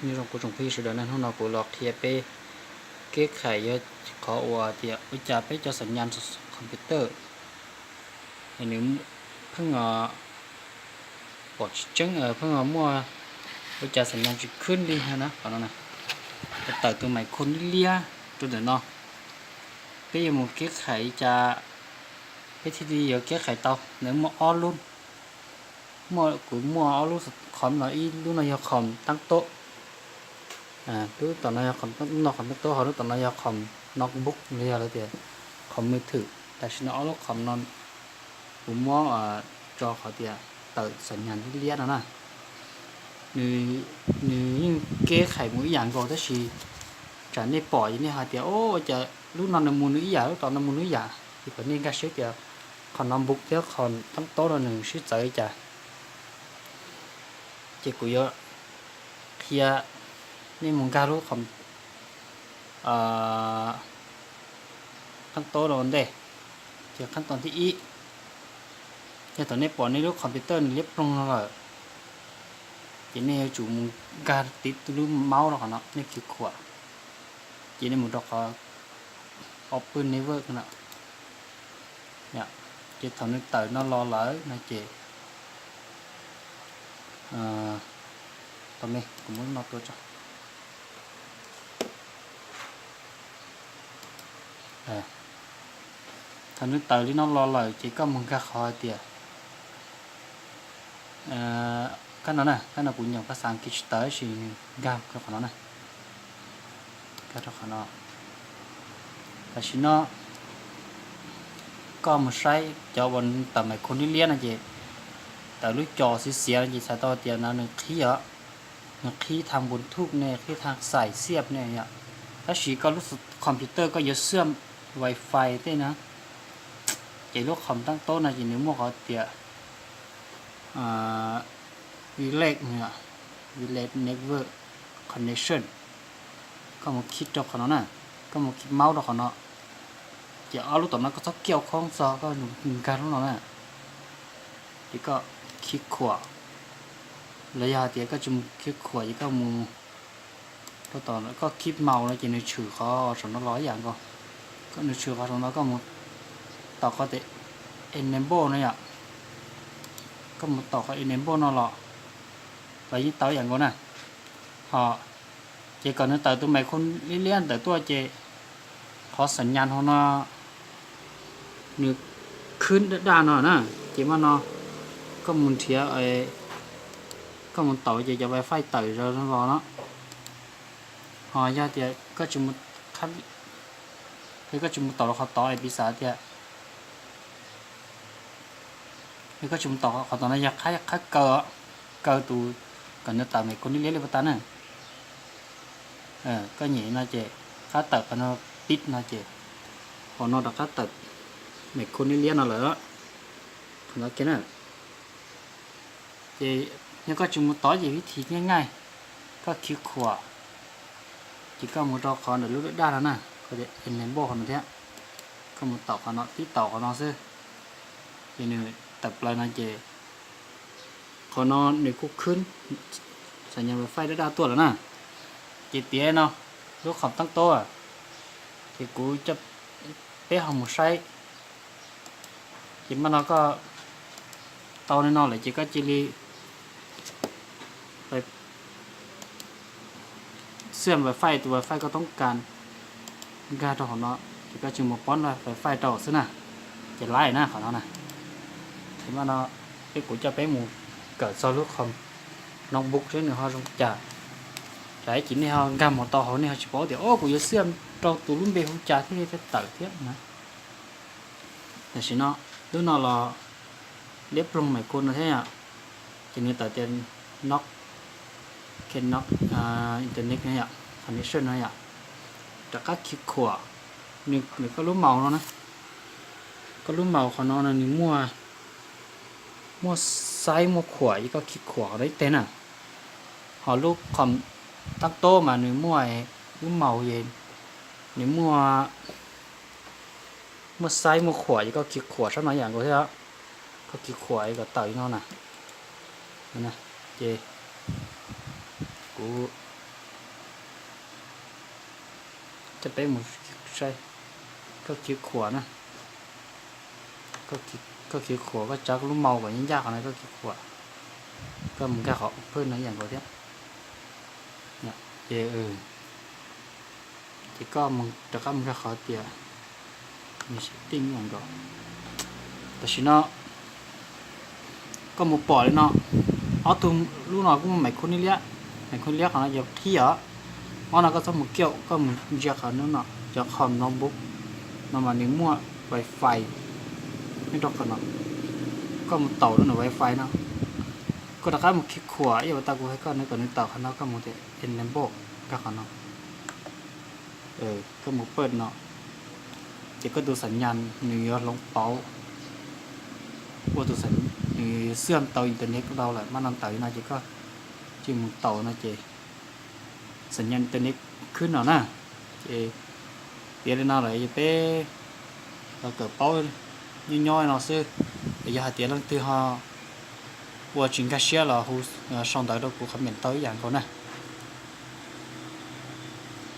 Nyob zoo kuv tsoom phooj ywg sawv daws na, hnub no kuv los qhia peb keb khais yog qhov uas tias ua cas peb cov xam nyas computer nws pheej pom tsis tseeb, pheej muaj ua cas xam nyas tsis khwb li na. Qhov no na, tawm tus mais khu liab liab rau ntawm no, peb yuav mus keb khais li cas peb thiaj li yuav keb khais tau? Nws muaj ob lub, muaj, kuv muaj ob lub khom no, ib lub no yog khom taab tob, lub tom no yog khom, no khom taab tob, ho lub tom no yog khom notebook los yog lawv tias khom mws thwm. Tam sim no ob lub khom no kuv muab tso qhov tias tawm xam nyas liab liab no na. Nws yeej keb khais mus ib yam nkaus tab sis tsam nej pom ces nej hais tias, o, cas lub no nws mus nws ib yam, lub tom no mus nws ib yam. Ces kom nej nkag siab tias qhov notebook thiab qhov taab tob no nws sib txawv li cas. Ces kuv yuav qhia nej mus nkag lub qhov taab tob no ua ntej. Ces qhab toom thib ib, yog thaum nej pom nej lub computer nws liab ploog no lawm, ces nej yuav tsum mus nkag tiv lub mouse rau qhov no, nej khiv khuam, ces nej mus rau qhov open network no. Ces thaum nws tawm no los lawm no ces, tau me kuv muab no tua tso. Thaum nws tawm li no los lawm ces koj mus nkag qhov hais tias, kab no na, kab no kuv nyuam qhuav xav kis tsis tawm tab sis nkag rau qhov no na. Nkag rau qhov no. Tam sim no koj mus saib cov uas tawm mais khu liab liab no ces tawm lub co xiav xiav no ces txhais tau tias no nws qhib os, nws qhib thav npus thuj ne, qhib thav xais xiab ne yom. Tab sis koj lub computer koj yuav xwam wifi tej na, ces lub qhov taab tob no ces nws muaj qhov tias wireless, wireless network connection. Koj mus khib rau qhov no na, koj mus khib mouse rau qhov no, ces ob lub tom no koj txhob kiaj khoob txog, koj nkag lub no na, ces koj khib khuam, los yog hais tias koj tsis mus khib khuam ces koj mus, koj khib mouse no ces nws tshwm qhov saum no los ib yam nkaus. Nws tshwm qhov saum no, koj mus taus qhov tias enable no yom, koj mus taus qhov enable no los, los yeej tau ib yam nkaus na. Ho ces kom nws tawm tus mais khu liab liab ntawm tuaj ces qhov xam nyas hauv no nws khwb daj daj no na, ces mas no koj mus nrhiav, koj mus taus ces cov wifi tawm zom zaws los no. Ho yog tias koj tsis mus, yog koj tsis mus taus rau qhov tod es piv xam tias, yog koj tsis mus taus qhov tod no yog qhab, qhab kaw, kaw tus, kom nws tawm mais khu liab liab li puas tas na. Koj nyem no ces qhab tawm qhov no, pib no ces hauv no rov qab tawm mais khu liab liab no lawm. Qhov no kiag na. Ces yog koj tsis mus tod ces vib thib nyaj ngaij, koj khib khuam, ces koj mus rau qhov ntawm lub daj daj no na, qhov tias enable qhov no thiab, koj mus taus qhov no, tib taus qhov no xwb, ces nws tawm plaws no ces qhov no nws kuj khwb xam nyas wifi daj daj tuaj lawm na. Ces tiav no, lub qhov taab tob, ces kuv coj peb ho mus saib. Ces mas no koj tau li no lawm ces koj cia li xwb, wifi, tus wifi koj toob kas nkag rau hauv no, ces koj tsis mus pov wifi rau xwb na, ces laib na qhov no na. Ces mas no peb, kuv coj peb mus kawm txog lub qhov notebook seb nws ho zoo cas. Tsam ib chim nej ho nkag mus tau hauv nej ho tsis paub tias, o, kuv yuav xwb rau tus lub npe hu cas thiaj li tawm thiab na. Tam sim no, lub no los liab ploog mais khu no thiab yom, ces nws tawm tias not connect internet no yom, connection no yom. Rov qab khib khuam, nws, koj lub mouse no na, koj lub mouse qhov no nws muaj, muaj xaib muaj khuam, ces koj khib khuam qhov no ib teg na. Ho lub qhov taab tob mas nws muaj, lub mouse es nws muaj, muaj xaib muaj khuam, ces koj khib khuam sab no ib yam nkaus thiab. Koj khib khuam kom tawm li no na. Ces kuv Peb mus saib, koj khiav khuam na, koj khiav khuam, koj tsav lub mouse kom ncaj qhov no, koj khiav khuam, koj mus nkag qhov pwj no ib yam nkaus thiab. Ces, ces koj rov qab mus nkag qhov tias nws seb tij ib yam nkaus. Tam sim no koj mus pom li no, ob tug lub no kuj muaj mais khu niv liab, mais khu niv liab qhov no yog qhib os. Ob no koj txhob mus kiaum, koj mus ntsia qhov no, cov qhov notebook no mas nws muaj wifi nyob rau qhov no. Koj mus taus rau nws wifi no, koj rov qab mus khiav khuam ib yam li tau kuv hais koj no, kom nws taus qhov no, koj mus tias enable, nkag qhov no, koj mus pawj no, ces koj tus xam nyas nws yuav hloov pauv, ua tus, nws xwb tau internet kuj tau lawm, mas no tawm li no ces koj cia mus taus no ces xam nyas internet khwb no na. Ces piav li no lawm, peb los kawm paub nyob nyob no xwb. Yog hais tias leej twg ho ua tsis nkag siab los hu, sau ntawv rau kuv comment tau ib yam nkaus na.